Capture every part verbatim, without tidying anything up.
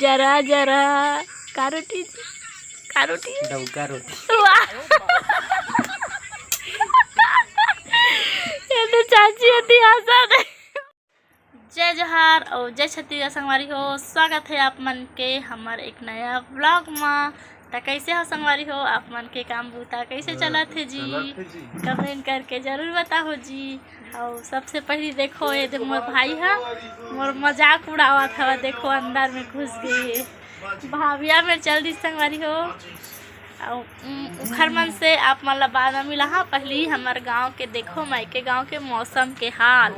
जरा जरा का रोटी जी? का रोटी? डौका रोटी। वाह। ये तो चाची अति हंसत हे। जय जोहार अउ जय छत्तीसगढ़ संगवारी हो, स्वागत हे आप मन के हमर एक नया vlog म। त कइसे हो संगवारी हो, आप मन के काम बूता कइसे चलत हे जी? चलत हे जी। Comment करके जरूर बताओ जी। अउ सबसे पहिली देखो, ये दे मोर भाई ह मोर मजाक उड़ावत हवय। देखो, अंदर में घुस गे हे। भाविया मेर चल दिस संगवारी हो। अउ, उम, उखर मन से आप मन ला बाद में मिलाहा। पहिली हमर गांव के देखो, मायके गांव के मौसम के हाल।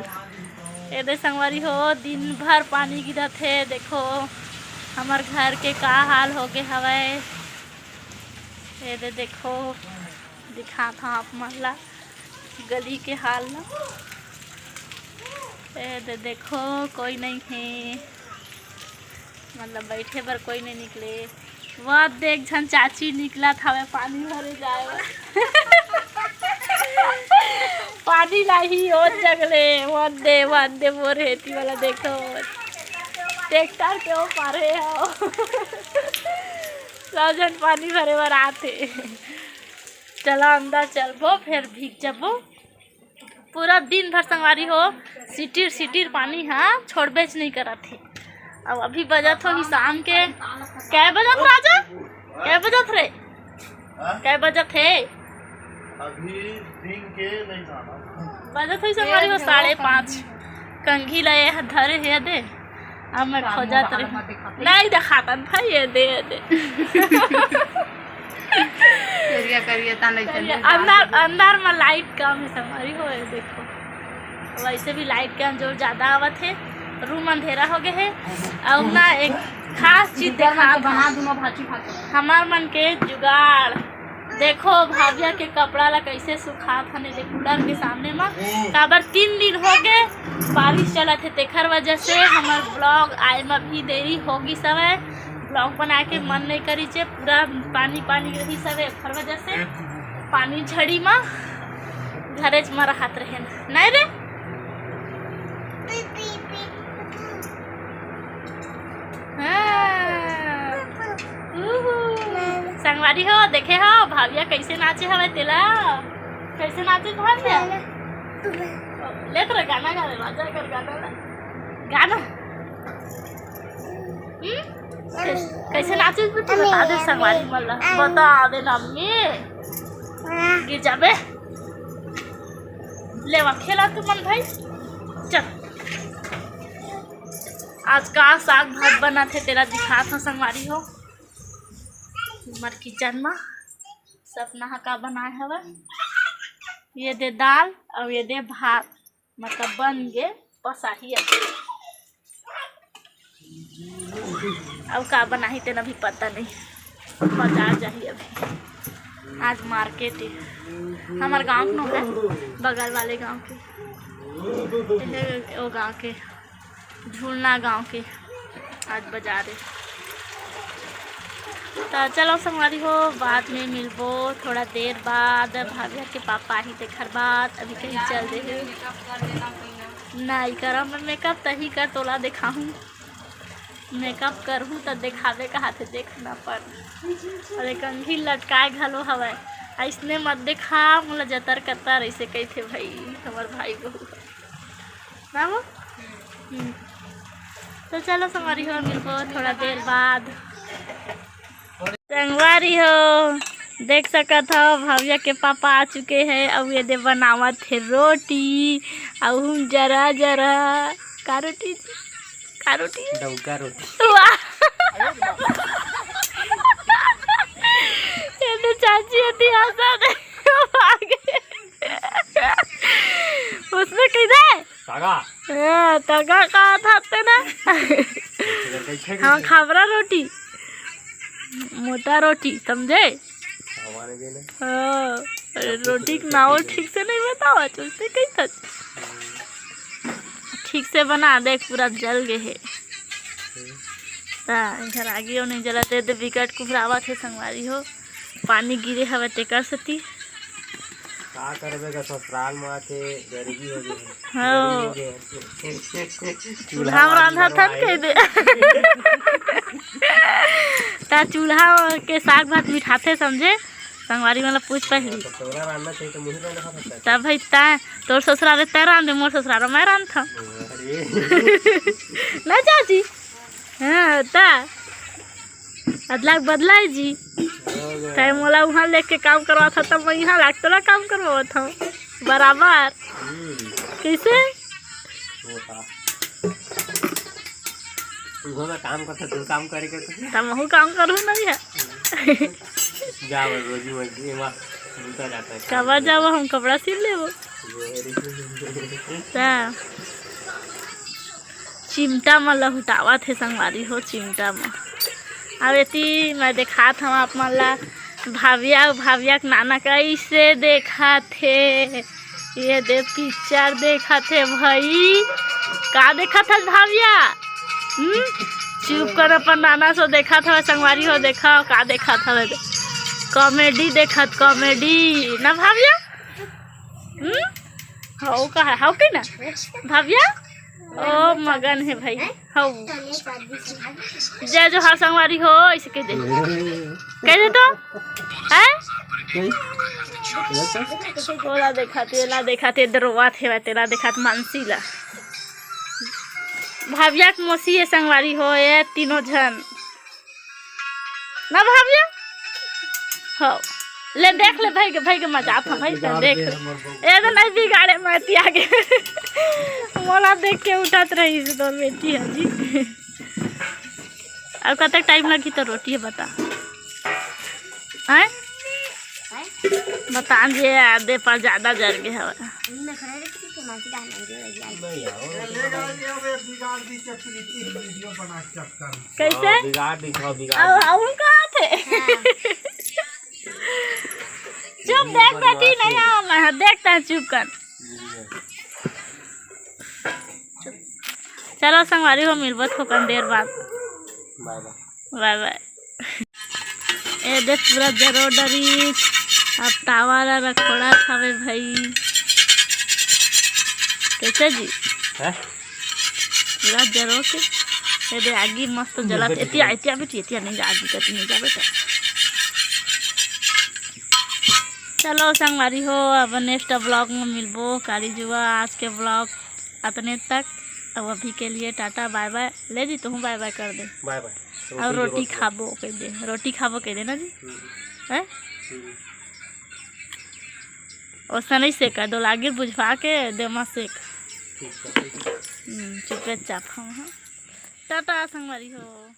ये दे संगवारी हो, दिन भर पानी गिरत हे। देखो, हमर घर के का हाल हो गे हवय। ये दे देखो, दिखात हंव आप मन ला गली के हाल ला। ए दे देखो, कोई नहीं हे, मतलब बैठे बर कोई नहीं निकले। वो देख, झन चाची निकलत हवे पानी भरे जाए बर। पानी लाही ओ जगले, वो दे, वो दे, मोर हेती वाला देखो, ट्रैक्टर के ओ पारे हो। सब झन पानी भरे बर आथे। चला अंदर चलबो, फेर भीग जबो। पूरा दिन भर संगवारी हो, सिटिर सिटिर पानी ह छोड़बेच नहीं करत हे। अब अभी बजत होही शाम के, कै बजत राजा? कै बजत रे? हाँ? कै बजत हे? अभी दिन के नहीं जाना। बजत होही संगवारी हो साढ़े पाँच। कंघी ल ये ह धरे हे दे। अब मैं खोजत रही। नहीं देखातन भाई, ये दे, ये दे। करिया, करिया, ता नहीं चल रहा। अंदर, अंदर में लाइट कम है संगवारी हो, ये देखो। वैसे भी लाइट के अंजोर ज्यादा आवत है, रूम अंधेरा हो गए है। और ना एक खास चीज देखा बना दोनों भाची भाची। हमार मन के जुगाड़। देखो भाविया के कपड़ा ला कैसे सुखात हन, ये कूलर के सामने म। काबर तीन दिन हो गए बारिश चलत है, तेखर वजह से हमर vlog आए म भी देरी हो गिस हवय। Vlog बनाए के मन नहीं करिस हे, पूरा पानी पानी रहिस हवय, एखर वजह से पानी झड़ी म घरेच म रहत रहेन, नहीं रे? हाँ। उहू। संगवारी हो, देखे हो भाविया कैसे नाचे हवय तेला? कैसे नाचे भाविया? ले तोरा गाना गा दे, राजा कर गाना गा। गाना। हम्म? कैसे, कैसे नाचे तू बता दे संगवारी मन ला। बता दे ना मम्मी। गिर जाबे। ले वा खेला तू मन भाई। चल। आज का साग भात बना थे तेला दिखात हो संगवारी हो। हमर किचन मा सपना ह का बनाए हवय। ये दे दाल अउ ये दे भात, मतलब बन गे पसाही अभी। अउ का बनाही तेन अभी पता नहीं, बाजार जाही अभी। आज मार्केट है, हमर गांव के नो है, बगल वाले गांव के, वो गांव के झुलना गांव के आज बाजार है। त चलो संगवारी हो, बाद में मिलबो थोड़ा देर बाद। भाभी के पापा आही तेखर बाद, अभी कहीं चल दे हे। नहीं करम मैं मेकअप, तही कर तोला देखाहूँ। मेकअप करहूँ त देखाबे कहाथे, देख ना पर। अरे कंघी लटकाए घलो हवय, अइसने मत देखा मोला जतर कतर, ऐसे कहिथे भाई, हमर भाई बहू। ना वो? हम्म। तो चलो संगवारी हो, मिलबो थोड़ा देर बाद। संगवारी हो, देख सकत हो भव्या के पापा आ चुके हैं। अब ये दे बनावत हे रोटी, अउ हम जरा जरा का रोटी, का रोटी? डौका रोटी। वाह। ये तो चाची होती हंसा दे। उसने कह दे। तागा। हाँ, तागा का था ते ना। इधर कहीं फेंक हाँ, दे। खाबरा रोटी, मोटा रोटी, समझे? हमारे भी नहीं। हाँ, अरे, रोटी के नाव ठीक से नहीं बतावा, चलते कहीं तक। ठीक से बना दे, पूरा जल गए है। हाँ, इधर आगे नहीं जलाते, तो विकट कुहरावत हे संगवारी हो। पानी गिरे हवे तेकर सेती। का करबे गा, ससुराल में आके गरीबी हो गई। हाँ। गरीबी हो गई। चूल्हा में रांधा थन कह दे। चूल्हा के साग भात मिठाथे, समझे? संगवारी मन ला पूछ पहिली। तब भाई, तैं, तोर ससुराल तैं रांधे, मोर ससुराल मैं रांधथंव। ना चाची? हाँ, ता अदला के बदला हे जी। तैं मोला उहाँ लेके काम करवाथस, तब मैं इहाँ लाके तोला काम करवावत हंव। बराबर। कइसे? उहाँ मैं काम करथंव, तैं काम करे के तो। तब महू काम करहूँ ना भैया। जावव, रोजी मर्जी, एमा जूता जाता है। काबर जावव, हम कपड़ा सिल लेबो। ता चिमटा म लहुटावत हे संगवारी हो, चिमटा म। अब एती मैं देखात हंव आप मन ला भाविया, भाविया के नाना कइसे देखत हे। ये दे पिक्चर देखत हे भाई। का देखत हस भाविया? हम्म? चुप कर, अपन नाना सो देखत हवे संगवारी हो, देखव का देखत हवे। कॉमेडी देखत, कॉमेडी ना भाविया? हम्म? हव का हे, हव के ना भाविया? ओ मगन हे भाई, हव। जय जोहार संगवारी हो, अइसे कहि दे, कहि दे तो। हैं? ओला देखत, एला देखत, ए दे रोवत हे, तेला देखत मानसी ला। भाविया के मौसी ए संगवारी हो, ए तीनों झन। ना भाविया? हो। ले देख ले भाई के, भाई के मजा आता भाई, तैं देख ले। ए तो नहीं बिगाड़े, मैं तिया के। मोला देख के उठत रहिस तोर बेटी ह जी। अब कतक टाइम लगही तो रोटी हे बता। हैं? बता जे आदे पर ज्यादा जर गे हवय। कइसे? हाँ, बिगाड़ दी, हाँ, बिगाड़ अब, दी। अब हम कहाँ थे? हाँ। चुप, देख बेटी, नहीं आओ मैं, हाँ, देखता है, चुप कर। चलो संगवारी हो, मिलबो थोकन देर बाद। बाय बाय। बाय बाय। ए दे पूरा जरो डरी, अब तावा ला रखोड़ा खावे भाई। कइसे जी? हैं? पूरा जरो के। ए दे आगी मस्त जलत। एतिया, एतिया बेटी, एतिया नहीं जा, आगी कती नहीं जा बेटा। चलो संगवारी हो, अब next vlog में मिलबो। काली जुआ, आज के vlog अतने तक। अब अभी के लिए टाटा बाय बाय। ले जी, तुहूँ बाय बाय कर दे। बाय बाय। और रोटी रोटी रोटी खाबो कह दे, रोटी खाबो कह दे ना जी। हम्म। हैं? हम्म। ओसा नहीं सेका, डोलागिर बुझवा के देमा सेक। ठीक है, ठीक है। हम्म, चुपे चाप हम, हाँ। टाटा संगवारी हो।